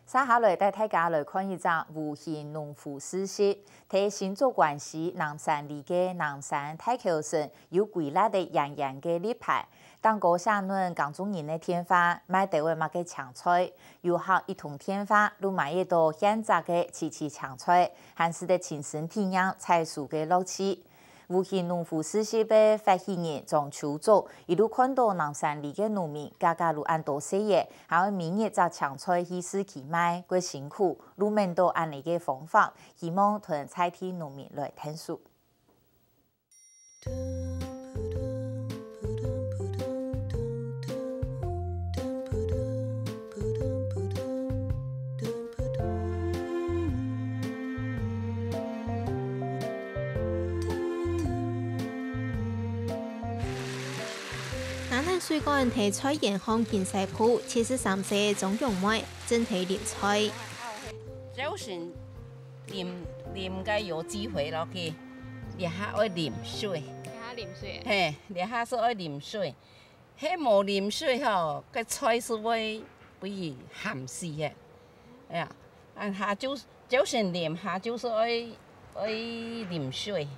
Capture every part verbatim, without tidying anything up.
續下來帶大家來看一隻無形農夫市集，在新竹關西南山里个南山大橋脣有歸列个圓圓个立牌，頂高寫等耕種人个電話，買兜仔麼个青菜，遊客一通電話，就買得到現摘个萋萋青菜，還使得親身體驗採收个樂趣。 無形農夫市集个發起人張秋竹，一路看到南山里个農民家家就恁多細仔，還愛每日摘青菜去市區賣，過辛苦，就愐到恁呢个方法，希望同在地農民來𢯭手。 拿等水管在菜園項緊洗步，七十三歲个張榮妹正在淋菜。朝晨淋，淋个有機會落去，這下愛淋水。這下淋水。嘿，這下係愛淋水。 係無淋水吼，該菜係會分佢鹹死个。哎呀，啊，下晝，朝晨淋，下晝係愛，愛淋水。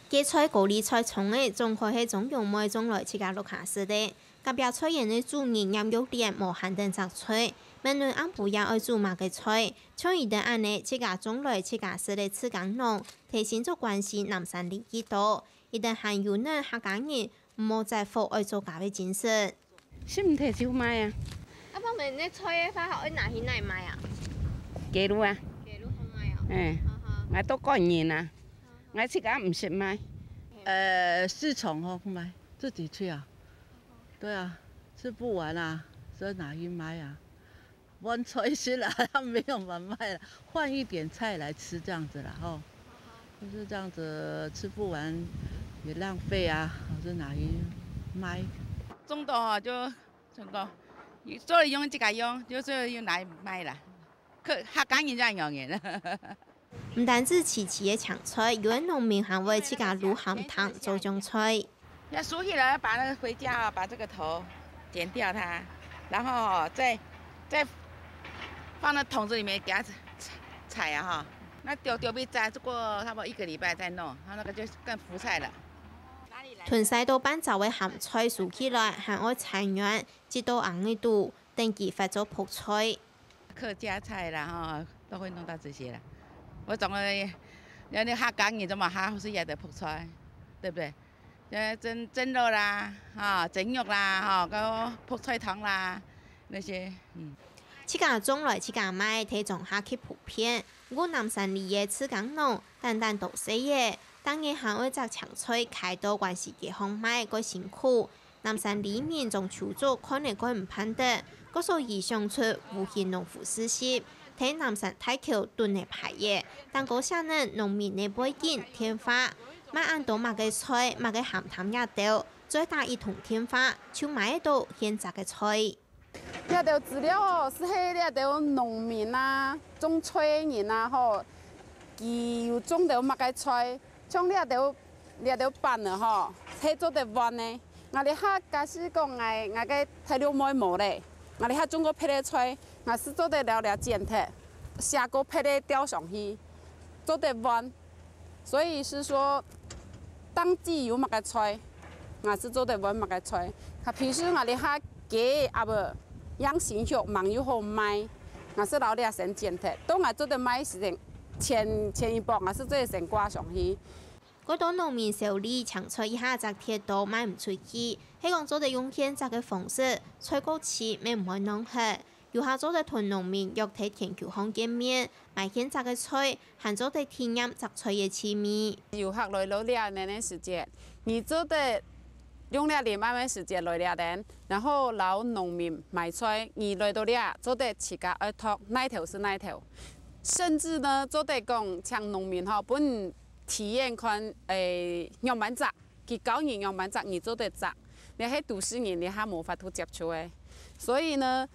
芥菜、高麗菜、蔥仔，總歸係張榮妹種來自家屋下食个。隔壁菜園个主人嚴玉蓮無閒等摘菜，明仔暗晡也愛煮麼个菜，像佢等恁呢，自家種來自家食个自耕農，在新竹關西南山里幾多，佢等還有等客家人 毋好再服愛做家个精神。心態就賣啊。啊，毋過你个菜个話，愛拿去哪賣啊？街路啊。街路好賣哦。嗯，哈哈。𠊎都趕人啊，𠊎自家毋識賣。呃，市場哦，賣，自己去啊。對啊，吃不完啊，所以拿去賣啊。 換菜色啦，他沒有人賣了，換一點菜來吃這樣子啦，吼。就是這樣子吃不完也浪費啊，我就拿去賣。種到吼就成功，做了用自家用，就做了用來賣啦。客，客家人這樣用的。毋單止萋萋个青菜，有个農民還會自家滷鹹湯做醬菜。 要收起來，要把那個回家啊，把這個頭剪掉它，然後哦，再，再放到桶子裡面給它採，採啊哈。那丟，丟被摘，過差不多一個禮拜再弄，它那個就變福菜了。囤曬到半燥个鹹菜收起來，還愛搓軟，擠到罌仔肚，等佢發做覆菜。 客家菜啦，吼，都會弄到這些啦。我總會，人家客家人怎麼還是也得覆菜，對不對？呃，蒸，蒸肉啦，哈，蒸肉啦，哈，跟覆菜湯啦，那些，嗯。自家種來自家賣，在庄下較普遍。毋過南山里个自耕農，單單都細个，逐日還愛摘青菜，開到關西街項賣，過辛苦。 南山里民張秋竹看了蓋毋盼得，故所佢想出無形農夫市集，在南山大橋躉个牌仔，頂高寫等農民个背景、電話，賣恁多麼个菜、麼个鹹湯這兜，再打一通電話，就買得到現摘个菜。這兜資料哦，係這兜農民啊，種菜个人啊，吼，佢有種著麼个菜， 像這兜，這兜粄仔吼，係做得換个。𠊎這下假使講𠊎，𠊎个大陸妹無咧，𠊎這下種過別个菜，𠊎係做得了了剪忒，寫過別个調上去，做得換。所以係說，當季有麼个菜，𠊎係做得換麼个菜。啊，譬如𠊎這下雞鴨仔，樣新鮮，吂又好賣，𠊎係摎這先剪忒，到𠊎做得賣時間， 前，前一步，𠊎係做得先掛上去。蓋多農民愁慮，青菜一下摘忒都賣毋出去，係講做得用現摘个方式，菜過期乜毋會浪忒。遊客做得同農民約在田坵項見面，買現摘个菜，還做得體驗摘菜个趣味。遊客來到這等个時節，你做得用這臨暗个時節來這等，然後摎農民買菜，你來到這，做得自家愛擇哪頭係哪頭。 甚至呢，做得講請農民吼，分你體驗看，誒，仰般摘，佢教你仰般摘，你做得摘。這係都市人這下無法度接觸个。所以呢，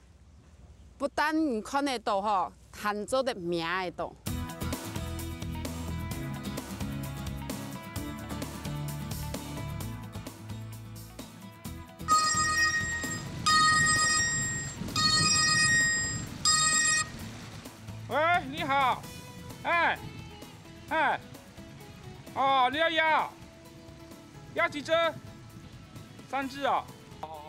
不但你看得到吼，還做得摸得到。你好，哎，哎，哦，你要鴨，鴨几只？三只啊。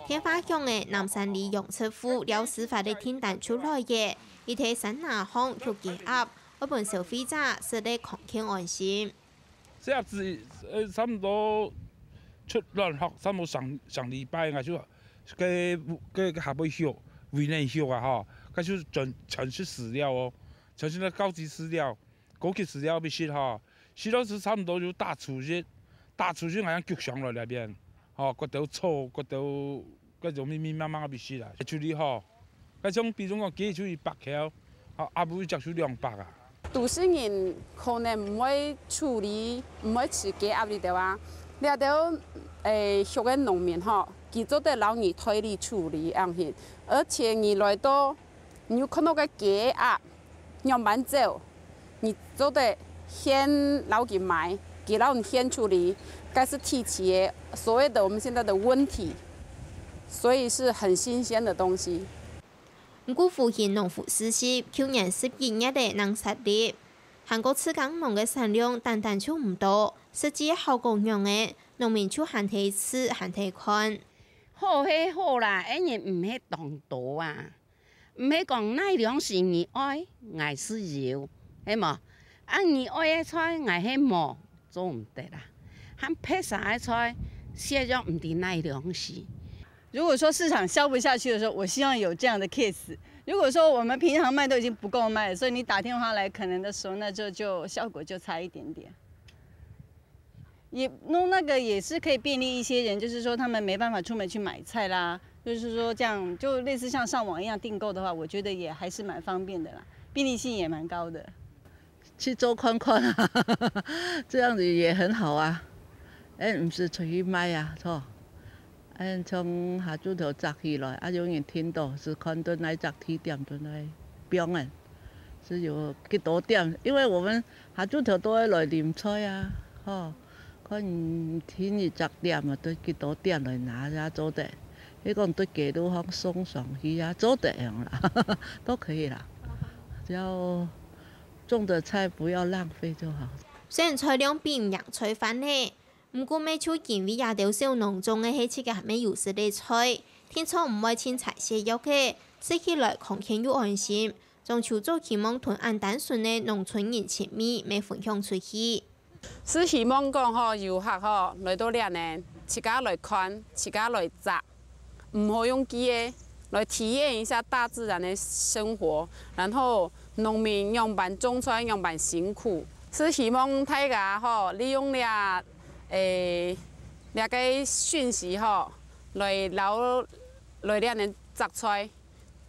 電話響个，南山里養殖戶廖師發个訂單就來了，一垤山林項畜雞鴨，愛分消費者食得康健安心。 這鴨子，呃，差不多出卵後，差不多上，上禮拜，𠊎就，該，該，該下背畜，胃內畜啊，吼，該就全，全食飼料哦，全食該高級飼料、高級飼料分佢食吼，食到係差不多就大初一，大初一，𠊎正逐上來這片，吼，骨頭臭，骨頭 該種密密麻麻个物事啦，處理好。該像比如講，雞就一百箍，啊，鴨母一隻就兩百啊。都市人可能毋會處理，毋會飼雞鴨哩，對吧？這兜，誒，畜个農民吼，佢做得摎你代理處理，恁樣。而且你來到 你有看到个雞鴨仰般走，你做得現摎佢買，佢摎你現處理，該係提起个所謂的我們現在的問題，所以是很新鮮的東西。毋過，福興農夫試驗舊年十一月仔正設立，還過自耕農个產量單單就毋多，實際效果仰仔，農民就還得試，還得看。好係好啦，恁樣毋係當多啊。 毋係講哪量時你愛，𠊎係有，係無？啊，你愛个菜𠊎係無，做毋得啦。還別儕个菜，食用毋知哪量時。如果說市場銷不下去的時候，我希望有這樣的 case。如果說我們平常賣都已經不夠賣了，所以你打電話來可能的時候，那就，就效果就差一點點。 也，弄那個也是可以便利一些人，就是說他們沒辦法出門去買菜啦，就是說這樣，就類似像上網一樣訂購的話，我覺得也還是蠻方便的啦，便利性也蠻高的。去做看看啊，這樣子也很好啊。哎，毋使出去買啊，吼。哎，從下晝頭摘起來，啊，有人訂到，係看對哪隻地點，對哪放个，係有幾多點，因為我們 下晝頭都會來領菜啊，吼，看天一隻店啊，對幾多點來拿也做得。你講對街路項送上去也做得樣啦，都可以啦，只要種的菜不要浪費就好。雖然菜量比毋贏菜販仔，毋過乜就因為這兜小農種个係自家乜有食个菜，定著毋會凊採食藥个，食起來康健又安心。 莊秋早希望同恁單純个農村人情味乜分享出去。係希望講吼，遊客吼，來到這呢，自家來看，自家來摘，毋好用寄个，來體驗一下大自然个生活，然後農民仰般種菜，仰般辛苦。係希望大家吼，利用這，誒，這个訊息吼，來摎，來這呢摘菜。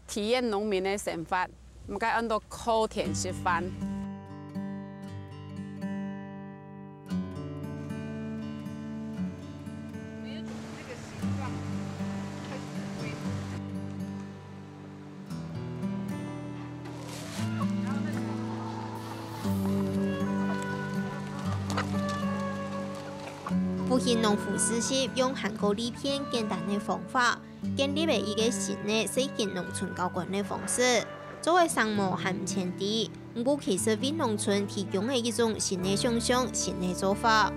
體驗農民个生活，毋該安到靠天食飯。福興農夫試驗用還過利便簡單个方法， 建立了一個新个細型農村交管个方式，做个生毛還毋前知，毋過其實為農村提供了一種新个想像、新个做法。